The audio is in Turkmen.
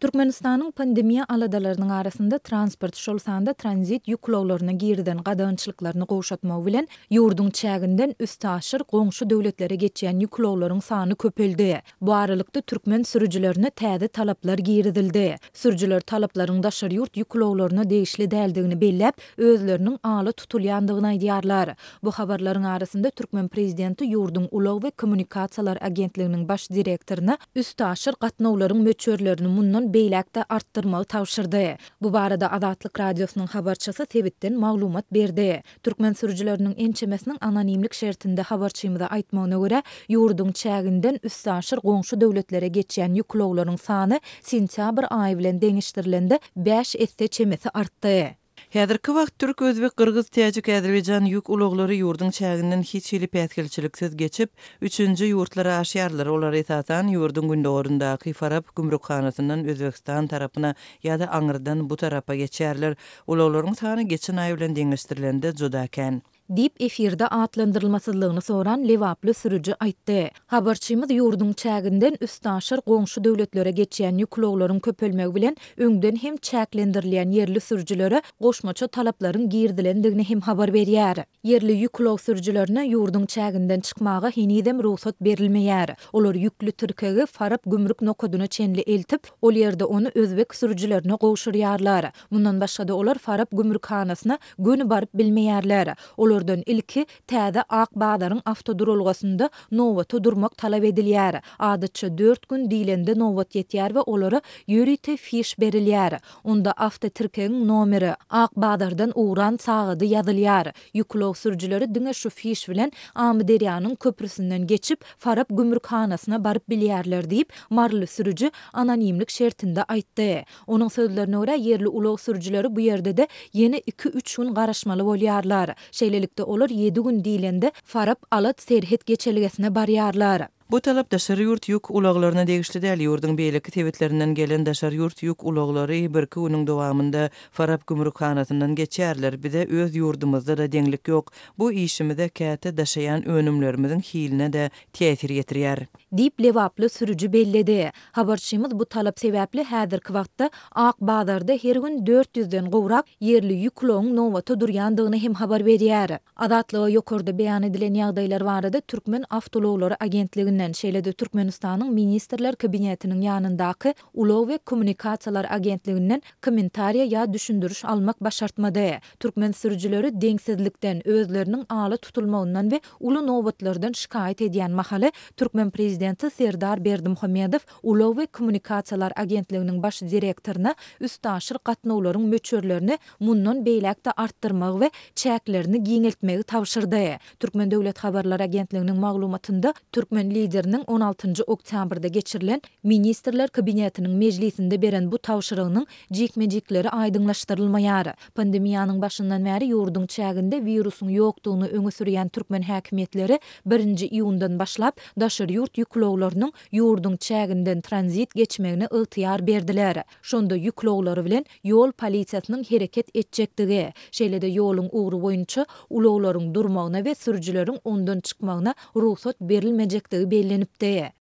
Türkmenistanyň pandemiýa aladalarynyň arasynda transport, şol sanda tranzit ýük ulaglaryna girizen gadagançylyklaryny gowşatmagy bilen, ýurduň çäginden üstaşyr goňşy döwletlere geçýän ýük ulaglaryň sany köpeldi. Bu aralykda, türkmen sürüjilerine täze talaplar girizildi. Sürüjiler talaplaryň daşary ýurt ýük ulaglaryna degişli däldigini belläp, özleriniň ala tutulýandygyny aýdýarlar. Bu habarlaryň arasynda türkmen prezidenti ýurduň Ulag we kommunikasiýalar agentliginiň baş direktoryna üstaşyr gatnawlaryň möçberlerini mundan beýläk-de artdyrmagy tabşyrdy. Bu barada Azatlyk Radiosynyň habarçysy sebitden maglumat berdi. Türkmen sürüjileriniň ençemesiniň anonimlik şertinde habarçymyza aýtmagyna görä, ýurduň çäginden üstaşyr goňşy döwletlere geçýän ýük ulaglaryň sany sentýabr aýy bilen deňeşdirilende bäş esse çemesi artdy. Häzirki wagt türk, özbek, gyrgyz, täjik, azerbaýjan ýük ulaglary ýurduň çäginden hiç hili päsgelçiliksiz geçip, üçünji ýurtlara aşýarlar. Olar, esasan, ýurduň gündogaryndaky Farap gümrükhanasyndan Özbegistan tarapyna ýa-da aňyrdan bu tarapa geçýärler. Ulaglaryň sany geçen aý bilen deňeşdirilende juda kän. Diýip, efirde atlandyrylmasyzlygyny soran lebaply sürüji aýtdy. Habarçymyz ýurduň çäginden üstaşyr goňşy döwletlere geçýän ýük ulaglaryň köpelmegi bilen öňden hem çäklendirilýän ýerli sürüjilere goşmaça talaplaryň girizilendigini hem habar berýär. Ýerli ýük ulag sürüjilerine ýurduň çäginden çykmaga henizem rugsat berilmeýär. Olar ýükli tirkegi Farap gümrük nokadyna çenli eltip, ol ýerde ony özbek sürüjilerine gowşurýarlar. Mundan başga-da olar Farap gümrükhanasyna göni baryp bilmeýärler. Olardan ilki täze Ak bazaryň awtoduralgasynda nobata durmak talap edilýär. Adatça dört gün diýlende nobat ýetýär we olara ýörite fiş berilýär. Onda awtotirkegiň nomeri, Ak bazardan ugran sagady ýazylýar. Ýük ulag sürüjileri diňe şu fiş bilen Amyderýanyň köprüsinden geçip, Farap gümrükhanasyna baryp bilýärler diýip, maryly sürüji anonimlik şertinde aýtdy. Onuň sözlerine görä, ýerli ulag sürüjileri bu ýerde-de ýene iki-üç gün garaşmaly bolýarlar. Şeýlelikde, olar ýedi gün diýlende Farap-Alat serhet geçelgesine barýarlar. Bu talap daşary ýurt ýük ulaglaryna degişli däl. Ýurduň beýleki sebitlerinden gelen daşary ýurt ýük ulaglary birki günüň dowamynda Farap gümrükhanasyndan geçýärler. Bize öz ýurdumyzda-da deňlik ýok. Bu işimize, käte daşaýan önümlerimiziň hiline-de täsir ýetirýär. Diýip, lebaply sürüji belledi. Habarçymyz bu talap sebäpli häzirki wagtda Ak bazarda her gün dört ýüzden gowrak ýerli ýük ulagyň nobata durýandygyny hem habar berýär. Azatlyga ýokarda beýan edilen ýagdaýlar barada Türkmen awtoulaglary agentliginden, şeýle-de Türkmenistanyň Ministrler Kabinetiniň ýanyndaky Ulag we kommunikasiýalar agentliginden kommentariýa ýa düşündiriş almak başartmady. Türkmen sürüjileri deňsizlikden, özleriniň ala tutulmagyndan we uly nobatlardan şikaýat edýän mahaly, türkmen prezidenti Serdar Berdimuhamedow Ulag we kommunikasiýalar agentliginiň baş direktoryna üstaşyr gatnawlaryň möçberlerini mundan beýläk-de artdyrmagy we çäklerini giňeltmegi tabşyrdy. Türkmen döwlet habarlar agentliginiň maglumatynda türkmen Lideriniň on altynjy oktýabrda geçirilen Ministrler Kabinetiniň mejlisinde beren bu tabşyrygynyň jikme-jikleri aýdyňlaşdyrylmaýar. Pandemiýanyň başyndan bäri ýurduň çäginde wirusyň ýokdugyny öňe sürýän türkmen häkimiýetleri birinji iýundan başlap daşary ýurt ýük ulaglarynyň ýurduň çäginden tranzit geçmegine ygtyýar berdiler. Şonda ýük ulaglary bilen ýol polisiýasynyň hereket etjekdigi, şeýle-de ýoluň ugry boýunça ulaglaryň durmagyna we sürüjileriň ondan çykmagyna rugsat berilmejekdigi bellenipdi.